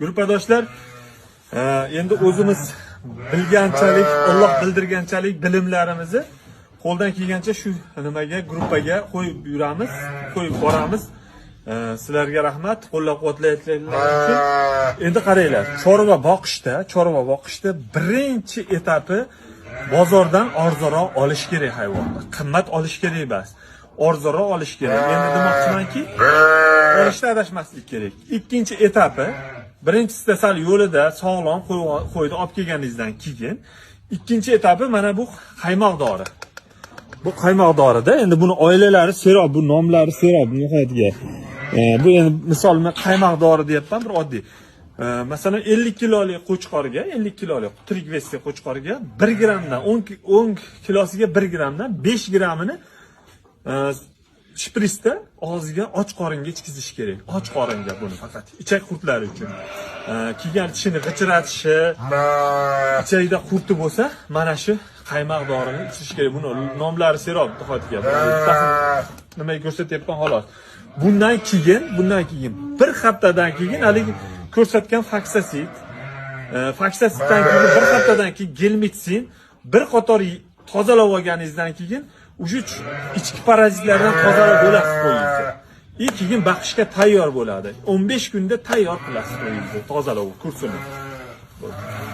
Gruppadoshlar, endi o'zimiz bilganchalik, Alloh bildirganchalik bilimlarimizni qo'ldan kelgancha shu nimaga, gruppaga qo'yib yuramiz, qo'yib boramiz. Sizlarga rahmat qo'llab-quvvatlayotganlar uchun. Endi qaranglar, chorva boqishda birinchi etapi bozordan arzonroq olish kerak hayvonni. Qimmat olish kerak emas. Arzonroq olish kerak. Endi demoqchimanki, olishda adashmaslik kerak. Ikkinchi etapi, birinchisida sal yo'lida sog'lom qo'yni olib kelganingizdan keyin, ikkinchi etapi mana bu qaymoq dori. Bu qaymoq dorida endi buni oilalari serob, bu nomlari serob nihoyatga. Bu endi misol men qaymoq dori deyapman, bir oddiy. Masalan, 50 kilolik qo'chqorga, 50 kilolik tirik вес li qo'chqorga 1 grammdan 10 kilosiga 1 grammdan 5 grammini shprisda og'ziga och qoringa ichkizish kerak. Och qoringa buni faqat ichak qurtlari uchun. Kelgan tishini g'ichratishi, ichagida qurti bo'lsa, mana shu qaymoq dorini ichish kerak. Buni nomlari serob nihoyatga. Bittasini nimaga ko'rsatyapman xolos. Bundan keyin bir haftadan keyin haligi ko'rsatgan Faksasid, Faksasiddan keyin bir haftadan keyin Gelmitsin, bir qator tozalab olganingizdan keyin уже ichki parazitlardan tozalab bo'lasiz qo'yingizni. И keyin baqishga tayyor bo'ladi. 15 kunda tayyor qilasiz qo'yingizni, tozalov kursini. Bo'ldi.